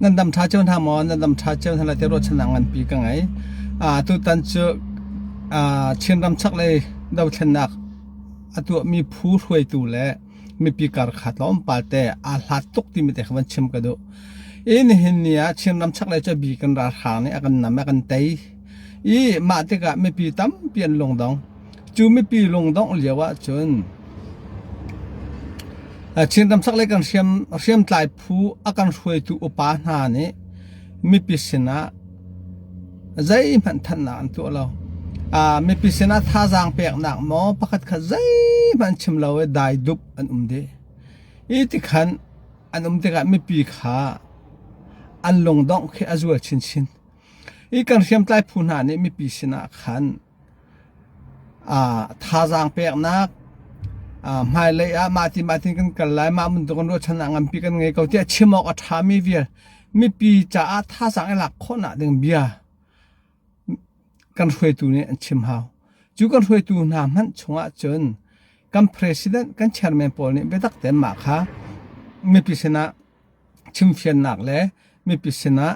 Nan dam ṭha cio hna maw? Nan dam ṭha cio hna lai ti ruahchannak nganpi ka ngei. Tutan cu Chinram chaklei dothlennak a tuahmi phu hruaitu le mipi kar kha tlawmpal te aa hlat tuk timi te kha van chim ka duh. I nihin ni ah Chinram chaklei cu bi kan ralhrang nih a kan nam a kan tei. I mah tikah mipi tampi an lungdong. Cu mipi lungdongh lio ahcun Chinram chaklei kan hriam hriamtlai phu a kan hruaitu upa hna nih mipi sinah zeihmanh thanhnak an tuah lo. Mipi sinah thazaang peknak maw pakhat khat zeihmanh chim lo i dai dup an um dih. Hi tikhan an um tikah mipi kha an lungdongh khi a zual chinchin. Hi kan hriamtlai phu hna nih mipi sinah khan thazaang peknak hmailei ah mah ti mah ti kan kal lai mah bantuk in ruahchannak nganpi kan ngei ko tiah chim awk a ṭhami vial mipi caah thazaang i lak khawhnak ding bia kan hruaitu nih an chim hau. Cu kan hruaitu hna hmanh chungah cun kan president kan chairman pawl nih biatak tein mah kha mipi sinah chimfiannak le mipi sinah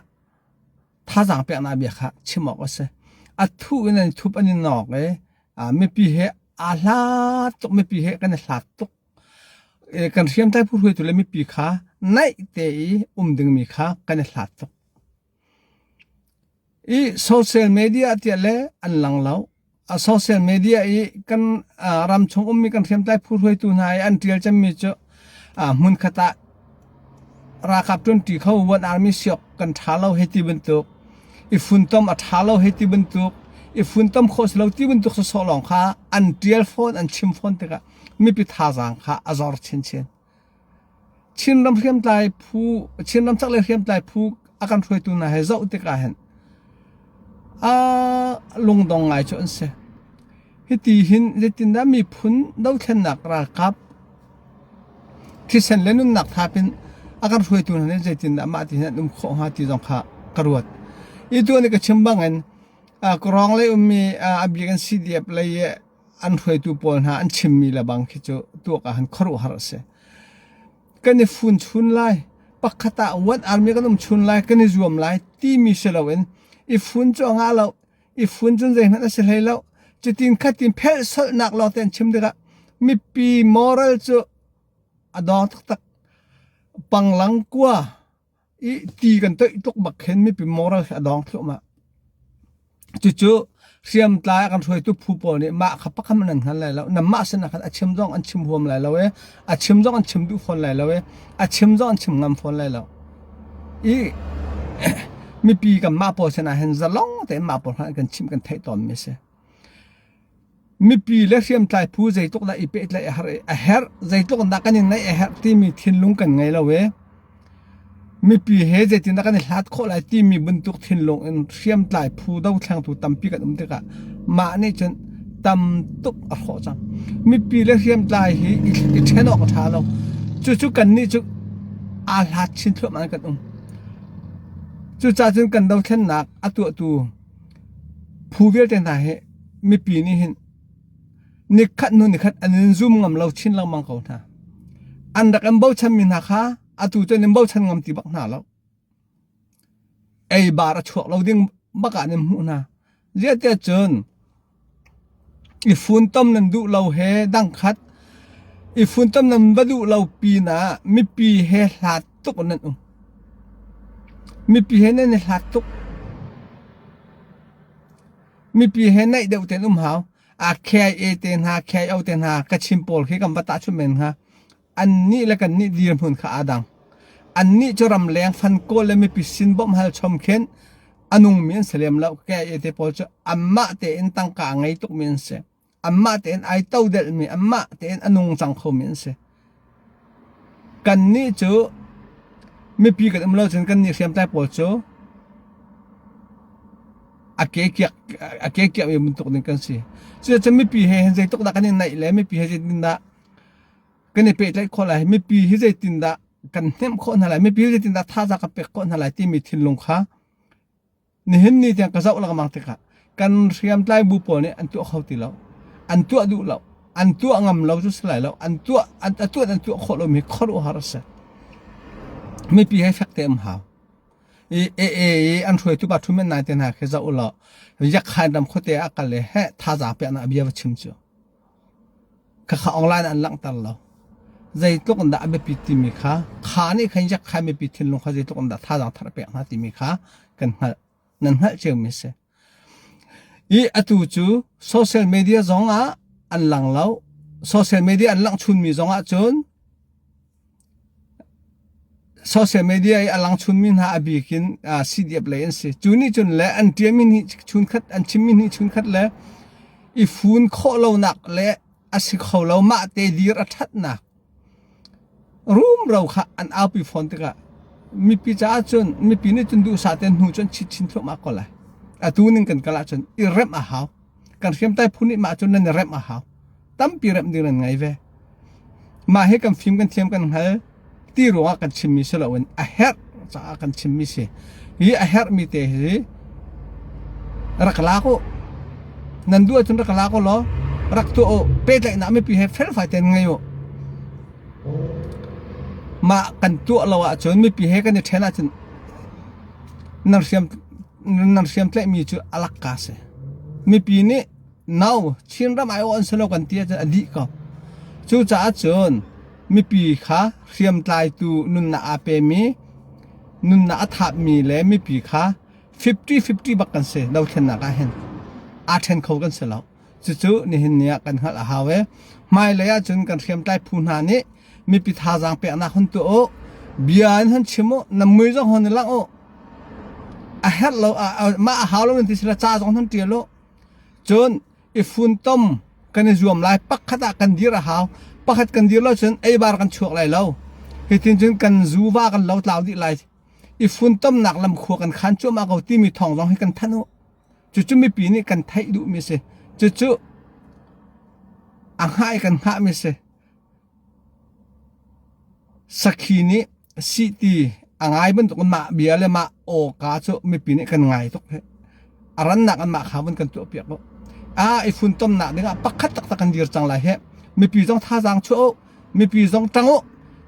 thazaang peknak bia kha chim awk a si. A thuh in an thup an i nawk i mipi he aa hlat tuk mipi he kan i hlat tuk. Kan hriamtlai phu hruaitu le mipi kha naih te i um dingmi kha kan i hlat tuk. I social media tiah le an lang lo. A social media i kan ram chung ummi kan hriamtlai phu hruaitu hna i an ṭial cemmi cu hmunkhat ah ralkap ṭuanṭi kho one army siok kan ṭha lo hei ti bantuk i funtom a ṭha lo hei ti bantuk i funtom khawh si lo ti bantuk sawsawh lawng kha an ṭial fawn an chim fawn tikah mipi thazaang kha a zor chinchin. Chinram hriamtlai phu Chinram chaklei hriamtlai phu a kan hruaitu hna he zoh tikah hin a lungdong ngai cu an si. Hiti hin zeitindah miphun dothlennak ralkap thisen le nunnak thap in a kan hruaitu hna nih zeitindah mah ti hin an um khawh hnga ti zong kha ka ruat. I tu nih ka chim bangin Kawrong lei ummi a bik in CDF lei i an hruaitu pawl hna an chimmi le bang khi cu tuak ah han khuaruahhar a si. Kan i fun chun lai, pakhat ah one army kan um chun lai, kan i zuam lai timi si loin i fun cu a ngah lo, i fun cun zeihmanh a si hlei lo. Cutin khatin phelhsolhnak lawng te an chim tikah mipi moral cu a dawng taktak. Panglang kua i ti kan toih tuk bak khin mipi moral khi a dawng thluahmah. Cucu hriamtlai a kan hruaitu phu pawl nih mah kha pakhat nan hngal lai lo. Nanmah sinah khan a chim zong an chim huam lai lo i a chim zong an chim duh fawn lai lo i a chim zong an chim ngam fawn lai lo. I mipi kanmah pawl sinah hin zalong tein mah pawl khan kan chimh kan theih tawnmi a si. Mipi le hriamtlai phu zeitluk dah i pehtlaih a har i a herh, zeitluk dah kan i naih a herh timi thinlung kan ngei lo i mipi he zeitindah kan i hlat khawh lai timi bantuk thinlung in hriamtlai phu dothlengtu tampi kan um tikah mah nih cun tam tuk a hrawh cang. Mipi le hriamtlai hi i ṭhen awk a ṭha lo. Cucu kannih cu aa hlat chin thluahmah in kan um. Cucaah cun kan dothlennak a tuahtu Phu vialte hna hi mipi nih hin nikhat hnu nikhat an in zum ngam lo chin lengmang ko hna. An rak in bochanmi hna kha atu cu an in bochan ngam ti bak hna lo. Eibar a chuak lo ding bak ah an in hmuh hna. Ziah cun i funtom nan duh lo he dangkhat i funtom nan va duh lo pinah mipi he hlat tuk nan um. Mipi he nan i hlat tuk. Mipi he naih deuh tein um hau. A KIA te hna, KIO te hna, Kachin pawl khi kan va tahchunh men hnga. Annih le kannih dirhmun kha aa dang. Annih cu ramleng fan kawl le mipi sin bawmh hal chom khin a nungmi an si lem lo. KIA te pawl cu anmah tein tangka a ngei tukmi an si. Anmah tein ai todelhmi, anmah tein a nungcang khomi an si. Kannih cu mipi kan um lo cun kannih hriamtlai pawl cu a ke kiak a ke kiakmi bantuk ding kan si. Cucaah mipi he hin zeitluk dah kan i naih le mipi he zeitindah kan i pehtlaih khawh lai mipi hi zeitindah kan hnemh khawh hna lai mipi hi zeitindah thazaang kan pek khawh hna lai timi thinlung kha nihin ni tiang ka zoh lengmang tikah kan hriamtlai bu pawl nih an tuah kho ti lo an tuah duh lo an tuah ngam lo cu si lai lo an tuah an tuah an tuah khawh lomi khuaruahhar a si mipi he fek te um hau. I AA i an hruaitu pa Thu Men Nai te hna khi zoh u law Yakhain ram khuate ah kal le heh thazaang peknak a bia va chim cu. Khakha online an langhter lo. Zeitluk in dah a biapit timi kha kha nih khan Yakhain mipi thinlung kha zeitluk in dah thazaang thar a pek hna timi kha kan hngalh. Nan hngalh ciomi a si. I atu cu social media zong ah an lang lo. Social media an langh chunmi zong ah cun social media i a lang chunmi hna a bik in CDF lei an si. Cu nih cun le an ṭialmi nih chunkhat an chimmi nih chunkhat le i fun khawh lonak le a si kho lo mah te dir a ṭhatnak rumro kha an aupi fawn tikah mipi caah cun mipi nih cun duhsah tein hnu cun chit chin thluahmah ko lai. Atu ning kan kal ahcun i remh a hau. Kan hriamtlai phu nih mah cun nan i remh a hau. Tampi remh ding nan ngei ve. Mah hi kan fim kan thiam kan hngal ti ruangah kan chimmi si loin a herh caah kan chimmi si. Hi a herhmi te hi rak lak u. Nan duh ahcun rak lak u law rak tuah u. Pehtlaihnak mipi he felfai tein ngei u. Mah kan tuah lo ahcun mipi he kan i ṭhen ahcun nan hriam nan hriamtlaihmi cu a lakka si. Mipi nih no Chinram aiawh an si lo kan ti ahcun a dih ko. Cucaah cun mipi kha hriamtlaitu nunnak aa pemi nunnak a thapmi le mipi kha 50-50 bak kan si dothlennak ah hin aa ṭhen kho kan si lo. Cucu nihin ni ah kan hngalh a hau i hmailei ahcun kan hriamtlai phu hna nih mipi thazaang peknak hun tuah u, bia in hun chim u, na mui zong hun i langh u. A herh lo mah a hau lo nan ti sila ca zong hun ṭial u. Cun i funtom kan i zuam lai pakhat ah kan dir a hau. Pakhat kan dir lo cun eibar kan chuak lai lo. Hitin cun kan zuva kan lo tlau dih lai. I funtomnak lam khua kan khan cuahmah ko timi thawng zong hi kan thanh u. Cucu mipi nih kan theih duhmi a si. Cucu a hngah i kan hngahmi a si. Sakhi nih sihti a ngai bantukin mah bia le mah awka cu mipi nih kan ngai tuk hih. A rannak in mah kha vun kan tuahpiak u. Ah i funtomnak dingah pakhat taktak kan dir cang lai hih. Mipi zong thazaang chuah u. Mipi zong ṭang u.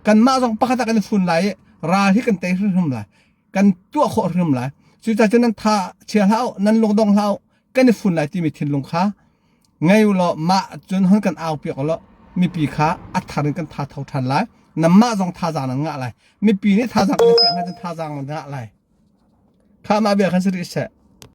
Kanmah zong pakhat ah kan i fun lai i ral hi kan tei hrimhrim lai. Kan tuah khawh hrim lai. Cucaah cun nan tha chia hlah u, nan lungdong hlah u. Kan i fun lai timi thinlung kha ngei u law mah cun hon kan au piak u law mipi kha a thar in kan tha tho ṭhan lai. Nanmah zong thazaang nan ngah lai. Mipi nih thazaang kan pek hna cun thazaang nan ngah lai. Kha mah bia khan si rih seh.